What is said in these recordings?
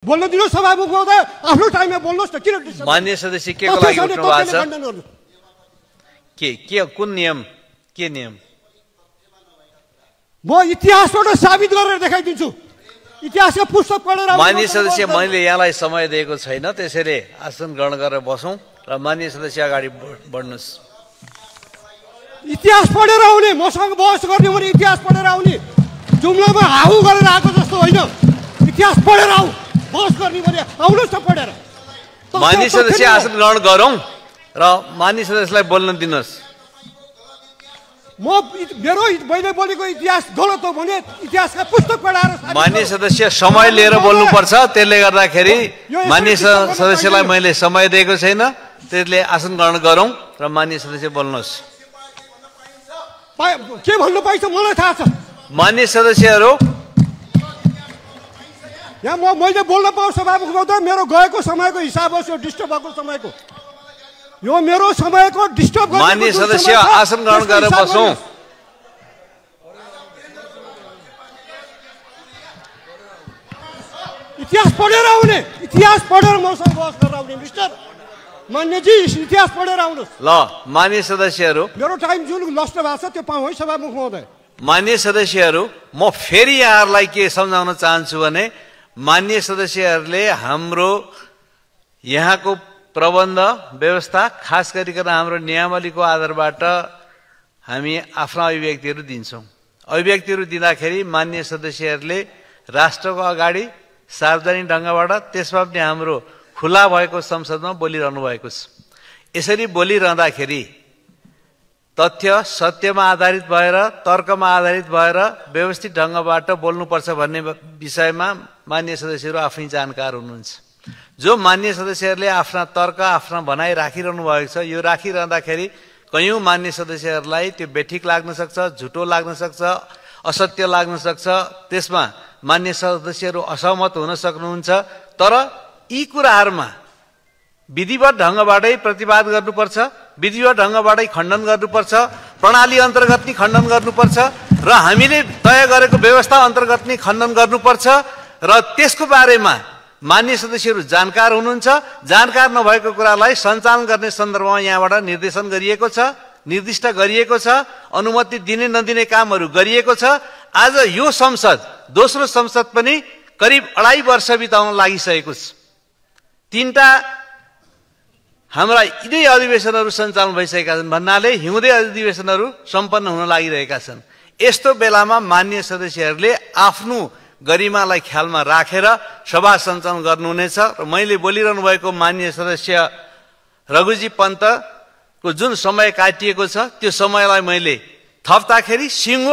बोल्न दिनु सभामुख महोदय आफ्नो टाइममा बोल्नुस् न किन मान्य सदस्य के को लागि उठ्नु भएको छ के कुन नियम के नियम म इतिहासबाट साबित गरेर देखाइदिन्छु इतिहासका पुस्तक पढेर मान्य सदस्य मैले यहाँलाई समय दिएको छैन त्यसैले आसन ग्रहण गरेर बसौं र मान्य सदस्य अगाडि बढ्नुस् इतिहास पढेर आउने मसँग बहस गर्ने भने इतिहास पढेर आउने जुम्लामा हाउ गरेर आएको जस्तो होइन इतिहास पढेर आऊ बहस गर्ने भने आउनुस् न पढेर मान्य सदस्य आसन ग्रहण गरौं र मान्य सदस्यलाई बोल्न दिनुस् मैले बोलेको इतिहास गलत हो भने इतिहासका पुस्तक पढाएर मान्य सदस्य समय लिएर बोल्नु पर्छ त्यसले गर्दाखेरि मान्य सदस्यलाई मैले समय दिएको छैन त्यसले आसन ग्रहण गरौं र मान्य सदस्य बोल्नुस् के भन्नु पाइन्छ मलाई थाहा छ मान्य सदस्यहरू यहाँ मैले बोल्न पाऊँ सभामुख महोदय मेरो गएको समयको हिसाब होस् यो डिस्टर्ब भएको समयको यो मेरो समयको डिस्टर्ब मान्य सदस्य आसन ग्रहण गरेर बसौं इतिहास पढेर आउने इतिहास पढेर मसँग बहस गरेर आउने मिस्टर मान्यजी इतिहास पढेर आउनुहोस् ल मान्य सदस्यहरू मेरो टाइम जुन नष्ट भएको छ त्यो पाऊँ है सभामुख महोदय मान्य सदस्यहरू म फेरि यहाँहरूलाई के सम्झाउन चाहन्छु भने मान्य सदस्यहरूले हाम्रो यहाँको प्रबन्ध व्यवस्था खास गरिकन हाम्रो नियमावलीको आधारबाट हामी आफ्ना अभिव्यक्तिहरू दिन्छौं अभिव्यक्तिहरू दिँदाखेरि मान्य सदस्यहरूले राष्ट्रको अगाडि सार्वजनिक ढंगबाट त्यसमा पनि हाम्रो खुला भएको संसदमा बोलिरहनु भएको छ यसरी बोलिरहँदाखेरि तथ्य सत्यमा आधारित भएर तर्कमा आधारित भएर व्यवस्थित ढंगबाट बोल्नुपर्छ भन्ने विषयमा मान्य सदस्यहरू आफै जानकार हुनुहुन्छ जो मान्य सदस्यहरूले आफ्ना तर्क आफ्ना भनाइ राखिरहनु भएको छ यो राखिरहँदाखेरि कयौं मान्य सदस्यहरूलाई त्यो बेठिक लाग्न सक्छ झुटो लाग्न सक्छ असत्य लाग्न सक्छ त्यसमा मान्य सदस्यहरू असहमत हुन सक्नुहुन्छ तर यी कुराहरुमा विधिवत ढंगबाटै प्रतिवाद गर्नुपर्छ विधिवत ढंगबाटै खण्डन गर्नुपर्छ प्रणाली अन्तर्गत नै खण्डन गर्नुपर्छ र हामीले तय गरेको व्यवस्था अन्तर्गत नै खण्डन गर्नुपर्छ र त्यसको बारेमा मान्य सदस्यहरू जानकार हुनुहुन्छ जानकार नभएको कुरालाई सञ्चालन गर्ने सन्दर्भमा यहाँबाट निर्देशन गरिएको छ निर्दिष्ट गरिएको छ अनुमति दिने नदिने कामहरू गरिएको छ आज यो संसद दोस्रो संसद पनि करिब 2.5 वर्ष बिताउन लागिसकेको छ तीनटा हाम्रा यिनै अधिवेशनहरू सञ्चालन भइसकेका छन् भन्नाले हिउँदे अधिवेशनहरू सम्पन्न हुन लागिरहेका छन् यस्तो बेलामा मान्य सदस्यहरूले आफ्नो गरिमालाई ख्यालमा राखेर सभा सञ्चालन गर्नुहुनेछ र मैले बोलिरहनु भएको मान्य सदस्य रघुजी पन्तको जुन समय काटिएको छ त्यो समयलाई मैले थप्दाखेरि सिंहो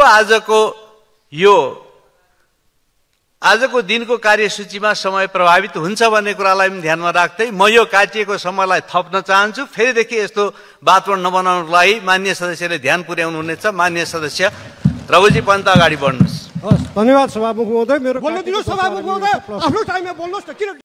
आजको दिनको कार्यसूचीमा समय प्रभावित हुन्छ भन्ने कुरालाई पनि ध्यानमा राख्दै म यो काटिएको समयलाई थप्न चाहन्छु फेरिदेखि यस्तो वातावरण नबनाउनलाई मान्य सदस्यले ध्यान पुर्याउनु हुनेछ मान्य सदस्य रघुजी पन्त अगाडि बढ्नुस् धन्यवाद सभामुख महोदय मेरो बोल्न दिनु सभामुख महोदय आफ्नो टाइममा बोल्नुस् न किन